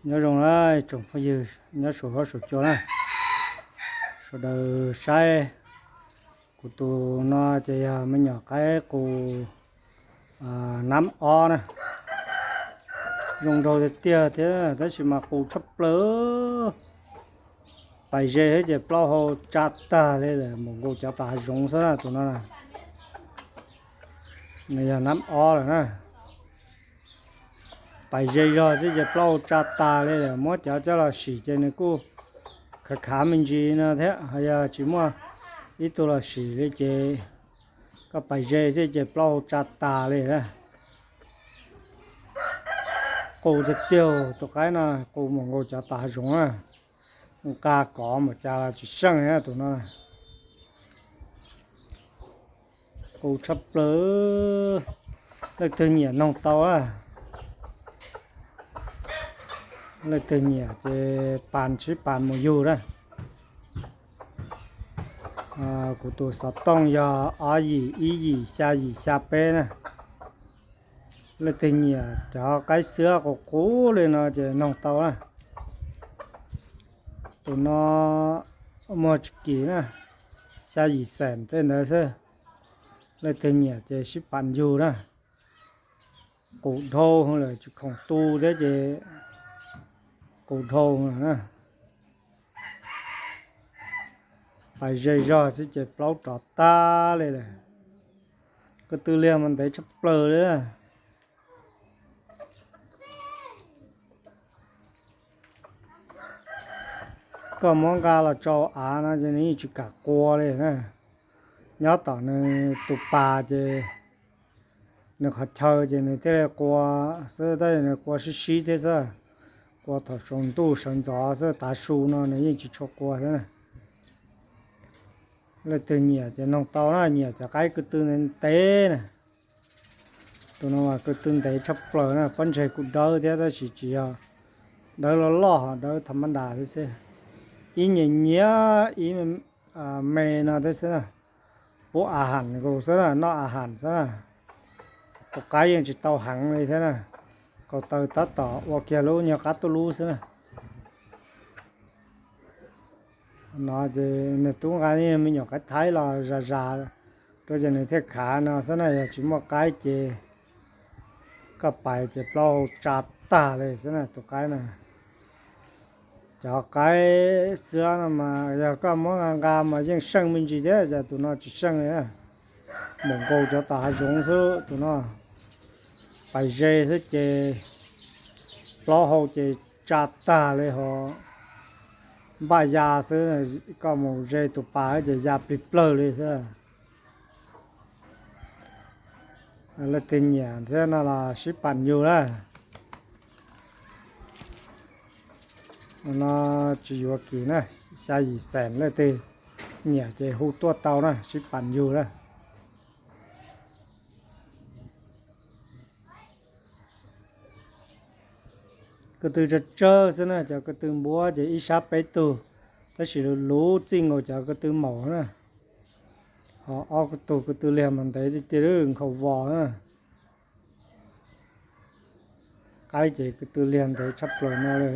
Nyob zoo na tsoom phooj ywg nyob saum huab saum cua na, sawv daws saib kuv tus no ces yog me nyuam qaib qus nab ob na. Zoo nraug tiag tiag thiab tab sis mas qus tshaj plaws. Pais ze thiab ces plaub hau tsa tag li lawm, npaum nkaus cov tom hav zoov xwb na tus no na. Nws yog nab ob lawm na. Pais ze zog xwb ces plaub hau tsa tas li lawm, muab cov coj los sim ces nws kuj khav khav me ntsis no thiab, ho yog tsis muaj ib tug los sim li ces koj pais ze xwb ces plaub hau tsa tas li. Qus tiag tiag tus qaib no, qus npaum nkaus cov tom hav zoov na. Nqa kov npaum cas los tsis seej tus no. Qus tshaj plaws. Leej twg nyiam noog tau a. Leej twg nyiam ces pas sib pas mus yug na. Kuv tus xov tooj yog ob yim ib yim xya yim xya peb na. Leej twg nyiam cov qaib xwb qus qus li no ces noog tau na. Tus no muag tsis kim na, xya yim xees tej ntawd xwb. Leej twg nyiam ces sib pas yug na. Qus dhau lawm tsis khoom tu thiab ces qus dhau na. Pais ze zog xwb ces plaub rov tag li lawm. Ko tw liag mas ntev tshaj plaws li. Koj muab nqa los tsau av no ces nws yeej tsis kam qua li na. Nyob tom nws tus pas ces nws qhov chaw ces nws thiaj li qua xwb, tab sis nws qua sib sib thiab xwb. Qua thaum saum ntuj sawv ntxov xwb, tav su no nws yeej tsis tshua qua thiab na. Leej twg nyiam ces noog tau na, nyiam cov qaib ko tw ntev ntev na. Tus no mas ko tw ntev tshaj plaws na, pob ntseg kuj dawb thiab tab sis tsis yog dawb loj loj, ho dawb tham mab das thiab xwb. Ib nyias nyias ib me no thiab xwb na. Pub a has nkaus xwb na, noj a has xwb na. Tus qaib yeej tsis tau heev li thiab na. Kaus taw tab tom ua kiag lub nyuag qab tuj lub xwb na. No ces nws tub nqa me nyuam qaib thaib los zas zas rau ces nws thiaj khav no xwb na, yog tsis muaj qaib ces koj pais ces plaub hau tsa tag li xwb na tus qaib na. Cov qaib xwb no mas yog koj muab nqa nqa mas yeej seej me ntsis thiab, cas tus no tsis seej li. Npaum nkaus cov tom hav zoov xwb tus no. Pais ze xwb ces plaub hau ces tsa tag li ho npaj ya xwb, koj mus ze tus pas ces ya plig plawg li xwb. Leej twg nyiam thiab no los sib pam yug na. No tsis yuav kim na, xya yim xees, leej twg nyiam ces hu tuaj tau na, sib pam yug na. Ko tw tsawg tsawg xwb na, cov ko tw npua ces ib sab peb tug, tab sis luv txij nkaus cov ko tw maum na. Ho ob tug ko tw liag mas ntev tiag tiag, nkhaus vos na. Qaib ces ko tw liag ntev tshaj plaws no li.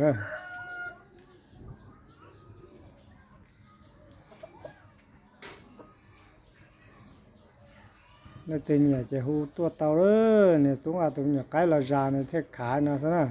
Leej twg nyiam ces hu tuaj tau lawm, nws tub nqa tus me nyuam qaib los zas nws thiaj khav no xwb na.